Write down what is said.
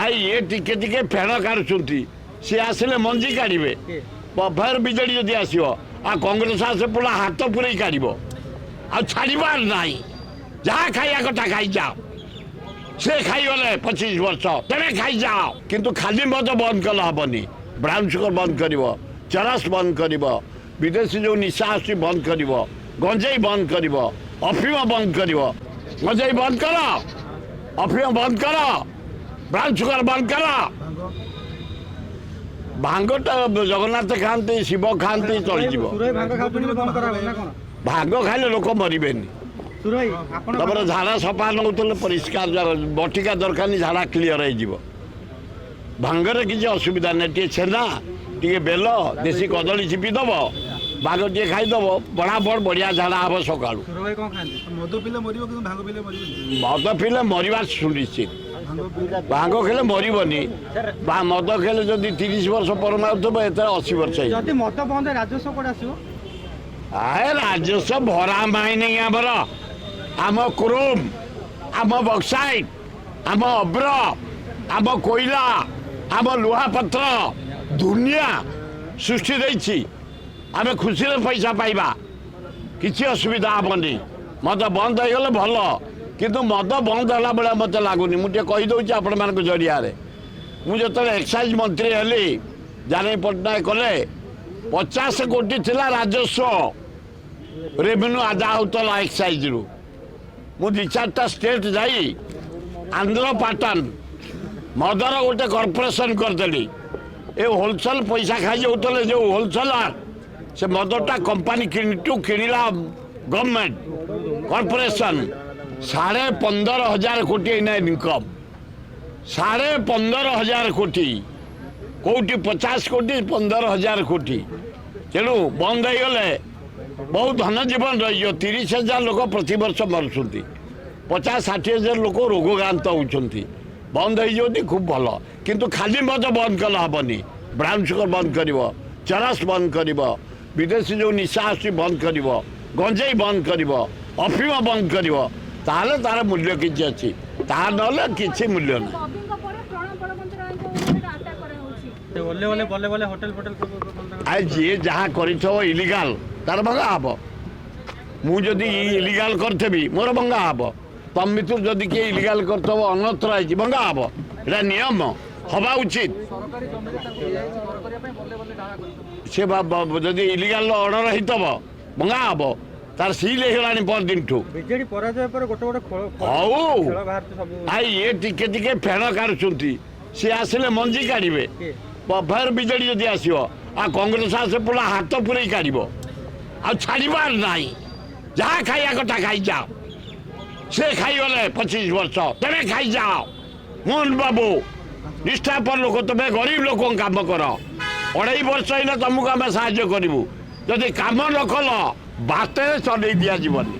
ଭାଇ, ଇଏ ଟିକେ ଟିକେ ଫେଣ କାଢୁଛନ୍ତି। ସିଏ ଆସିଲେ ମଞ୍ଜି କାଢ଼ିବେ। ଫେର ବିଜେଡ଼ି ଯଦି ଆସିବ ଆଉ କଂଗ୍ରେସ ଆସେ, ପୁରା ହାତ ପୁରେଇ କାଢ଼ିବ, ଆଉ ଛାଡ଼ିବାର ନାହିଁ। ଯାହା ଖାଇବା କଥା ଖାଇଯାଅ। ସେ ଖାଇଗଲେ 25 ବର୍ଷ, ତେମେ ଖାଇଯାଅ। କିନ୍ତୁ ଖାଲି ମଦ ବନ୍ଦ କଲେ ହବନି। ବ୍ରାଉନ୍ ସୁଗର ବନ୍ଦ କରିବ, ଚରସ ବନ୍ଦ କରିବ, ବିଦେଶୀ ଯେଉଁ ନିଶା ଆସୁଛି ବନ୍ଦ କରିବ, ଗଞ୍ଜେଇ ବନ୍ଦ କରିବ, ଅଫିମ ବନ୍ଦ କରିବ। ଗଞ୍ଜେଇ ବନ୍ଦ କର, ଅଫିମ ବନ୍ଦ କର, ବ୍ରାଉନ୍ ସୁଗର ବନ୍ଦ କର। ଭାଙ୍ଗଟା ଜଗନ୍ନାଥ ଖାଆନ୍ତି, ଶିବ ଖାଆନ୍ତି, ଚଳିଯିବ। ସୁରଇ ଭାଙ୍ଗ ଖାଉଛନ୍ତି, ବନ୍ଦ କରାହବ ନା କଣ? ଭାଙ୍ଗ ଖାଇଲେ ଲୋକ ମରିବେନି। ସୁରଇ ଆପଣ ତାପରେ ଝାଡ଼ା ସଫା ନେଉଥିଲେ ପରିଷ୍କାର ବଟିକା ଦରକାର ନାହିଁ, ଝାଡ଼ା କ୍ଲିଅର ହେଇଯିବ। ଭାଙ୍ଗରେ କିଛି ଅସୁବିଧା ନାହିଁ। ଟିକେ ଛେନା, ଟିକେ ବେଲ, ଦେଶୀ କଦଳୀ ଚିପି ଦବ, ଭାଙ୍ଗ ଟିକେ ଖାଇଦବ, ବରାବର ବଢ଼ିଆ ଝାଡ଼ା ହବ ସକାଳୁ। ସୁର ଭାଇ କଣ ଖାଆନ୍ତି? ମଦ ପିଇଲେ ମରିବ, କିନ୍ତୁ ଭାଙ୍ଗ ପିଇଲେ ମରିବନି? ମଦ ପିଇଲେ ମରିବା ସୁନିଶ୍ଚିତ। ଭାଙ୍ଗ ପିଇଲେ ଭାଙ୍ଗ ଖାଇଲେ ମରିବନି ବା ମଦ ଖାଇଲେ ଯଦି 30 ବର୍ଷ ପରମାଉଥିବ, ଏଥିରେ 80 ବର୍ଷ ହେଇଯିବ। ଯଦି ମଦ ବନ୍ଦ, ରାଜସ୍ୱ କୁଆଡେ ଆସିବ? ଆଏ, ରାଜସ୍ୱ ଭରା ମାଇନିଂ ଆମର, ଆମ କ୍ରୋମ୍, ଆମ ବକ୍ସାଇଟ୍, ଆମ ଅବ୍ର, ଆମ କୋଇଲା, ଆମ ଲୁହାପତ୍ର ଦୁନିଆ ସୃଷ୍ଟି ଦେଇଛି। ଆମେ ଖୁସିରେ ପଇସା ପାଇବା, କିଛି ଅସୁବିଧା ହେବନି। ମଦ ବନ୍ଦ ହେଇଗଲେ ଭଲ, କିନ୍ତୁ ମଦ ବନ୍ଦ ହେଲା ଭଳିଆ ମୋତେ ଲାଗୁନି। ମୁଁ ଟିକେ କହିଦେଉଛି ଆପଣମାନଙ୍କ ଜରିଆରେ। ମୁଁ ଯେତେବେଳେ ଏକ୍ସାଇଜ୍ ମନ୍ତ୍ରୀ ହେଲି, ଜାନକୀ ପଟ୍ଟନାୟକ କଲେ, 50 କୋଟି ଥିଲା ରାଜସ୍ୱ, ରେଭିନ୍ୟୁ ଆଦାୟ ହେଉଥିଲା ଏକ୍ସାଇଜ୍ରୁ। ମୁଁ ଦୁଇ ଚାରିଟା ଷ୍ଟେଟ୍ ଯାଇ ଆନ୍ଧ୍ର ପାଟର୍ନ ମଦର ଗୋଟେ କର୍ପୋରେସନ୍ କରିଦେଲି। ଏ ହୋଲସେଲ୍ ପଇସା ଖାଇଯାଉଥିଲେ ଯେଉଁ ହୋଲସେଲର, ସେ ମଦଟା କମ୍ପାନୀ କିଣିଠୁ କିଣିଲା ଗଭର୍ଣ୍ଣମେଣ୍ଟ କର୍ପୋରେସନ୍। 15,500 କୋଟି ଏଇନା ଇନକମ୍, 15,500 କୋଟି। କେଉଁଠି 50 କୋଟି, 15,000 କୋଟି। ତେଣୁ ବନ୍ଦ ହେଇଗଲେ ବହୁତ ଧନ ଜୀବନ ରହିଯିବ। 30,000 ଲୋକ ପ୍ରତିବର୍ଷ ମରୁଛନ୍ତି, 50-60 ହଜାର ଲୋକ ରୋଗକ୍ରାନ୍ତ ହେଉଛନ୍ତି। ବନ୍ଦ ହେଇଯିବ ଖୁବ୍ ଭଲ। କିନ୍ତୁ ଖାଲି ମଦ ବନ୍ଦ କଲେ ହେବନି। ବ୍ରାଉନ୍ ସୁଗର ବନ୍ଦ କରିବ, ଚରସ ବନ୍ଦ କରିବ, ବିଦେଶୀ ଯେଉଁ ନିଶା ଆସୁଛି ବନ୍ଦ କରିବ, ଗଞ୍ଜେଇ ବନ୍ଦ କରିବ, ଅଫିମ ବନ୍ଦ କରିବ, ତାହେଲେ ତାର ମୂଲ୍ୟ କିଛି ଅଛି। ତାହା ନହେଲେ କିଛି ମୂଲ୍ୟ ନାହିଁ। ବବିଙ୍କ ପରେ ପ୍ରଣବ ବଳବନ୍ତରାୟଙ୍କ ଉପରେ ଆଟାକ୍ କରାହଉଛି। ଓଲେ ଓଲେ ବଲେ ବଲେ ହୋଟେଲ ଫୋଟେଲ ସବୁ ବନ୍ଦ। ଆଉ ଯିଏ ଯାହା କରିଥିବ ଇଲିଗାଲ, ତାର ଭଙ୍ଗା ହବ। ମୁଁ ଯଦି ଇଲିଗାଲ କରିଥିବି, ମୋର ଭଙ୍ଗା ହବ। ତମ ଭିତରୁ ଯଦି କିଏ ଇଲିଗାଲ କରିଥିବ, ଅନଥରାଇଜ ହେଇଛି, ଭଙ୍ଗା ହବ। ଏଇଟା ନିୟମ ହବା ଉଚିତ। ସରକାରୀ ଜମିରେ ତାଙ୍କୁ ଦିଆଯାଇଛି ଘର କରିବା ପାଇଁ, ବଲେ ବଲେ ଢାବା କରିଛନ୍ତି। ସେ ଯଦି ଇଲିଗାଲ ଅର୍ଡର ହେଇଥିବ, ଭଙ୍ଗା ହବ। ତାର ସିଲ୍ ହେଇଗଲାଣି ପରଦିନଠୁ। ବିଜେଡି ପରାଜୟ ପରେ ଗୋଟେ ଗୋଟେ ଖୋଳ ହଉ। ଖେଳ ବାହାରୁଛି ସବୁ। ଆଉ ଇଏ ଟିକେ ଟିକେ ଫେଣ କାଢୁଛନ୍ତି। ସିଏ ଆସିଲେ ମଞ୍ଜି କାଢ଼ିବେ। କିଏ? ଫେର ବିଜେଡ଼ି ଯଦି ଆସିବ ଆଉ କଂଗ୍ରେସ ଆସେ, ପୁରା ହାତ ପୁରେଇ କାଢ଼ିବ, ଆଉ ଛାଡ଼ିବାର ନାହିଁ। ଯାହା ଖାଇବା କଥା ଖାଇଯାଅ। ସେ ଖାଇଗଲେ 25 ବର୍ଷ, ତେମେ ଖାଇଯାଅ। ମୋହନ ବାବୁ ନିଷ୍ଠାପର ଲୋକ, ତୁମେ ଗରିବ ଲୋକଙ୍କ କାମ କର। 2.5 ବର୍ଷ ହେଲେ ତମକୁ ଆମେ ସାହାଯ୍ୟ କରିବୁ। ଯଦି କାମ ନ କଲ, ବାଟରେ ଚଲେଇ ଦିଆଯିବନି।